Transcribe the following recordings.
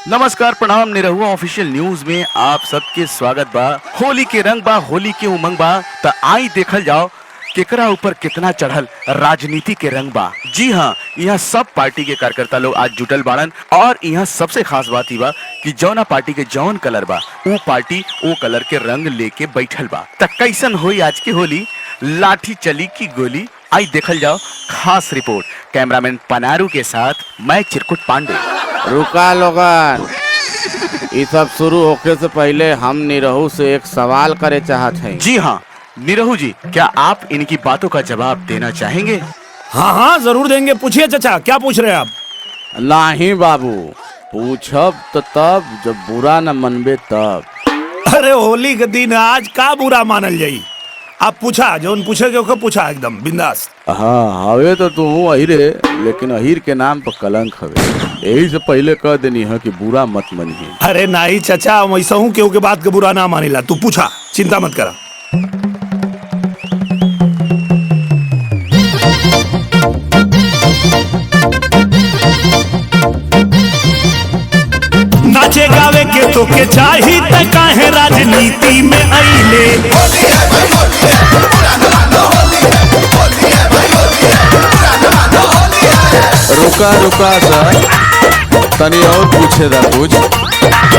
नमस्कार, प्रणाम। Nirahua official news में आप सबके स्वागत बा। होली के रंग बा, होली के उमंग बा, त आई देखल जाओ केकरा ऊपर कितना चढ़ल राजनीति के रंग बा। जी हाँ, यहाँ सब पार्टी के कार्यकर्ता लोग आज जुटल बाड़न और यहाँ सबसे खास बात ई बा कि जौना पार्टी के जौन कलर बा वो पार्टी वो कलर के रंग लेके बैठल बा। त कैसन होई आज की होली, लाठी चली की गोली, आई देखल जाओ खास रिपोर्ट। कैमरामैन पनारू के साथ मैं चिरकुट पांडे। रुका लोगन, ये सब शुरू होके से पहले हम निरहू से एक सवाल करे चाहत हैं। जी हाँ निरहू जी, क्या आप इनकी बातों का जवाब देना चाहेंगे? हाँ हाँ जरूर देंगे। पूछिए चाचा, क्या पूछ रहे हैं आप? नाही बाबू, पूछब तो तब जब बुरा न मनबे तब। अरे होली के दिन आज का बुरा मानल जाई? आप पूछा, जो पूछे के ओके पूछा, एकदम बिंदास। हाँ हवे तो तू अहिरे, लेकिन अहिर के नाम पर कलंक हवे। यही से पहले कह देनी है कि बुरा मत मनिए। अरे नाही चाचा, हम ऐसा हूँ केहू के बात के बुरा ना मानिला। तू पूछा, चिंता मत करा। नाचे गावे के तो के चाही त काहे राजनीति में आइले। रुका रुका सर, तनी और पूछे दा कुछ।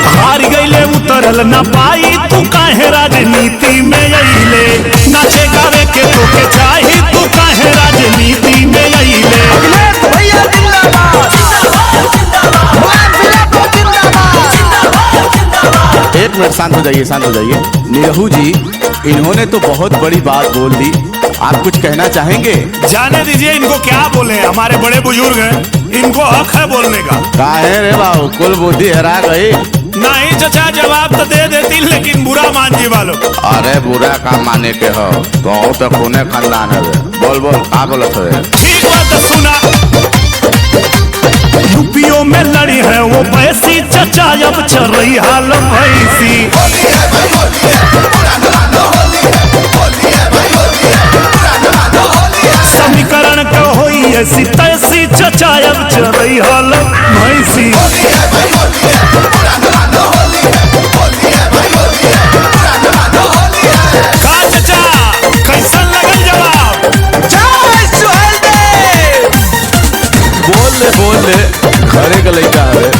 हार गईले उतरल न पाई, तू काहे राजनीति में आइले। नाचे गावे के तो के चाही, तू काहे राजनीति में आइले। भैया जिंदाबाद, जिंदाबाद। एक मिनट, शांत हो जाइए, शांत हो जाइए। निरहू जी, इन्होंने तो बहुत बड़ी बात बोल दी, आप कुछ कहना चाहेंगे? जाने दीजिए इनको, क्या बोले, हमारे बड़े बुजुर्ग हैं, इनको हक है बोलने का। काहे रे बाबू, कुल बुद्धि हरा गई? नहीं चचा, जवाब तो दे देती, लेकिन बुरा मान जी वालों। अरे बुरा का माने के हो, तो खूने खानदान है। बोल बोल, का बोलत है? ठीक बात सुना, यूपीओ में लड़ी है वो भैंसी, चचा अब चल हाल भैंसी। समीकरण का होई ऐसी तैसी, चचा अब चल हाल भैंसी। का चचा कैसन लगल जवाब? जय सुहेल देव। बोल ले बोल ले, घरे का लड़का है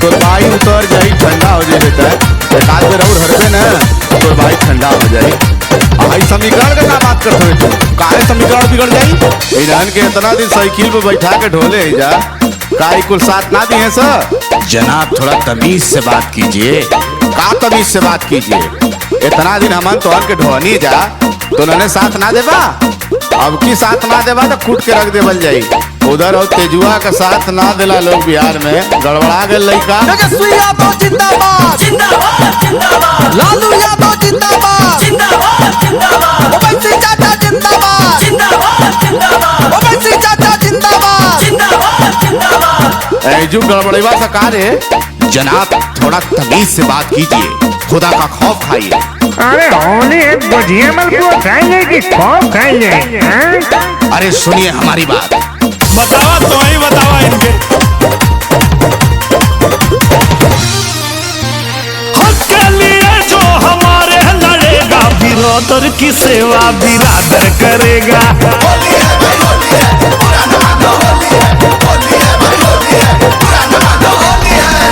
तोर भाई, उतर जाई ठंडा हो जाई बेटा। एक आध बेर और हरबे ना तोर भाई ठंडा हो जाई। आई समीकरण का का बात करत हो तू? काहे समीकरण बिगड़ जाई? इन्हन के इतना दिन साइकिल पे बैठा के ढोले जा, काई कुल साथ ना दी है सर? जनाब थोड़ा तमीज से बात कीजिए। का तमीज से बात कीजिए? इतना दिन हमन तोहर के ढोनी जा, तो नने साथ ना देबा? अब की साथ ना देबा तो कूट के रख देबल जाई। उधर हो तेजुआ का साथ ना दिला लोग बिहार में, गड़बड़ा गए लड़का। तेजस्वी यादव जिंदाबाद, जिंदाबाद जिंदाबाद। लालू यादव जिंदाबाद, जिंदाबाद जिंदाबाद। ओवैसी चाचा जिंदाबाद, जिंदाबाद जिंदाबाद। ओवैसी चाचा जिंदाबाद, जिंदाबाद जिंदाबाद। ऐजू गड़बड़ीवा सरकार है। जनाब थोड़ा तमीज से बात कीजिए, खुदा का खौफ खाइए। अरे होली एक बजिए मलपुआ खाएंगे कि खौफ खाएंगे? अरे सुनिए हमारी बात। बतावा तो ही बतावा इनके हक के लिए जो हमारे लड़ेगा, बिरादर की सेवा बिरादर करेगा।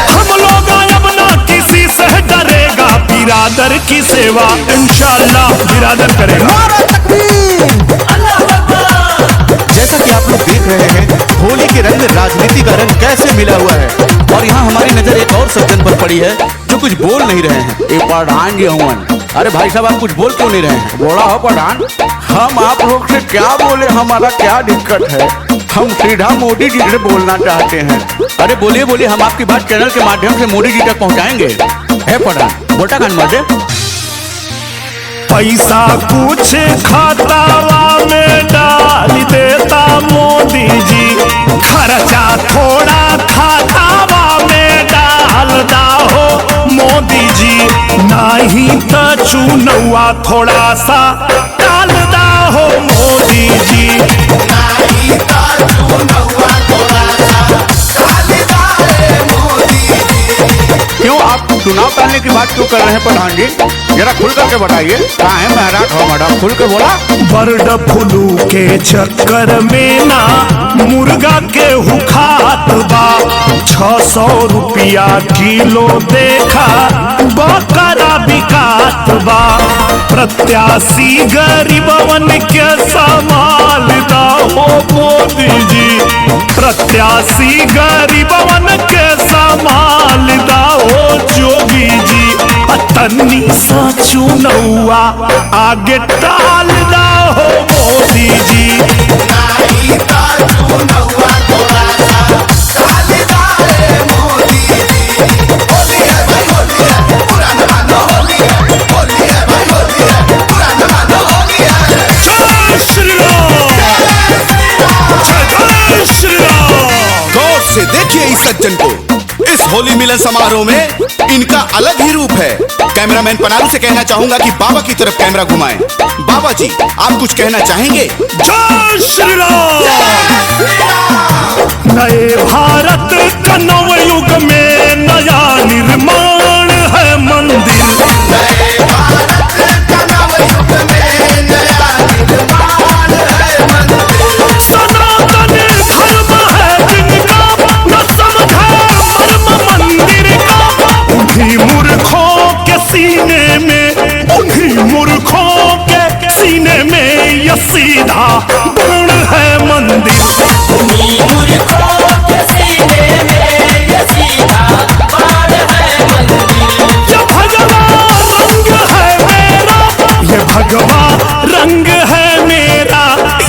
हम लोग अब ना किसी से डरेगा, बिरादर की सेवा इंशाअल्लाह बिरादर करेगा। जैसा कि आप लोग देख रहे हैं, होली के रंग में राजनीति का रंग कैसे मिला हुआ है। और यहाँ हमारी नजर एक और सज्जन पर पड़ी है जो कुछ बोल नहीं रहे हैं। ये प्रधान जी हूँ। अरे भाई साहब, आप कुछ बोल क्यों नहीं रहे हैं? बोला हो प्रधान, हम आप लोग से क्या बोले, हमारा क्या दिक्कत है? हम सीधा मोदी जी से बोलना चाहते हैं। अरे बोलिए बोलिए, हम आपकी बात चैनल के माध्यम से मोदी जी तक पहुँचाएंगे। है प्रधान, बोटा खान मर्दे। पैसा कुछ खातावा में डाल देता मोदी जी, खर्चा थोड़ा खातावा में डालदा हो मोदी जी, नहीं तो चुनौआ थोड़ा सा डालदा हो मोदी जी। नहीं तो चुनौआ थोड़ा सा डालदा रे मोदी जी। टालने की बात क्यों कर रहे हैं प्रधान जी? जरा खुल करके बताइए। कहाँ है महराज हो मैडम, खुल के बोला। बर्ड फ्लू के चक्कर में ना मुर्गा के हुखात बा, 600 रुपया किलो देखा बकरा बिकात बा। प्रत्याशी गरीबवन के संभाल दा हो मोदी जी, प्रत्याशी गरीबवन के संभाल दा हो जोगी जी। तन्नी सा चुनौआ आगे टाल दा हो मोदी जी। जय श्री राम, जय श्री राम। गौर से देखिए इस सज्जन को, इस होली मिलन समारोह में इनका अलग ही रूप है। कैमरामैन पनारू से कहना चाहूंगा कि बाबा की तरफ कैमरा घुमाएं। बाबा जी, आप कुछ कहना चाहेंगे? जय श्री राम। नए भारत का नवयुग में नया निर्माण है मंदिर। सनातन धर्म है जिनका, न समझे मर्म मंदिर का। उन्हीं मूर्खों के सीने में, उन्हीं मूर्खों के सीने में यह सीधा गुण है मंदिर। ये भगवा रंग है मेरा, ये भगवा रंग है मेरा,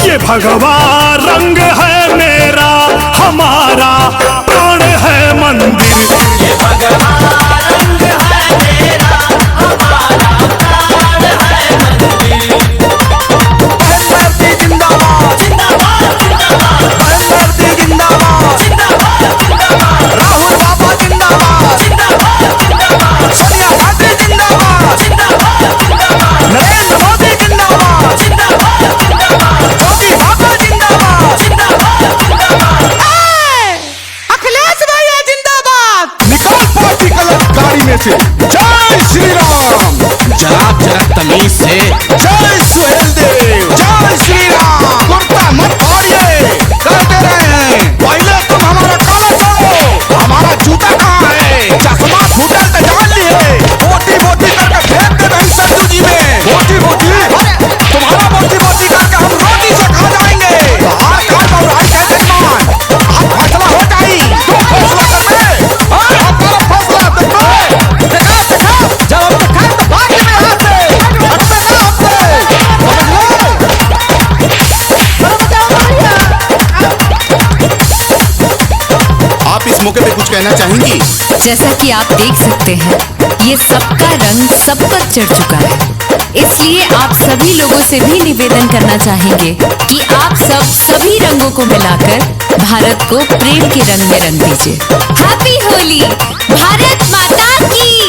ये भगवा रंग है मेरा, हमारा प्राण है मंदिर। राहुल बाबा जिंदाबाद, सोनिया गांधी जिंदाबाद, नरेंद्र मोदी जिंदाबाद, योगी बाबा जिंदाबाद, अखिलेश भैया जिंदाबाद। निकाल पार्टी कलर गाड़ी में से। जय श्री राम। जरा जरा तमीज से। जय सुहेल देव, जय श्री राम। कुर्ता मत फाड़िए, करते रहे हैं। पहले तुम हमारा काला छोड़ो, हमारा जूता कहाँ है? चश्मा फूटल तो जान लिए। बोटी बोटी करके फेंक दे रही सरजू जी में। बोटी बोटी, तुम्हारा बोटी बोटी करके हम रोटी से खा जाएंगे। आज काल बहुराई कैसे मान, आज फैसला हो जाई। तू फैसला कर दे, अब तेरा फैसला देखो। देखा देखा, जब हम देखा तो भाग ले यहाँ से, हटते ना हमसे, समझ ले। आप इस मौके पे कुछ कहना चाहेंगी? जैसा कि आप देख सकते हैं, ये सबका रंग सब पर चढ़ चुका है। इसलिए आप सभी लोगों से भी निवेदन करना चाहेंगे कि आप सब सभी रंगों को मिलाकर भारत को प्रेम के रंग में रंग दीजिए। हैप्पी होली, भारत माता की।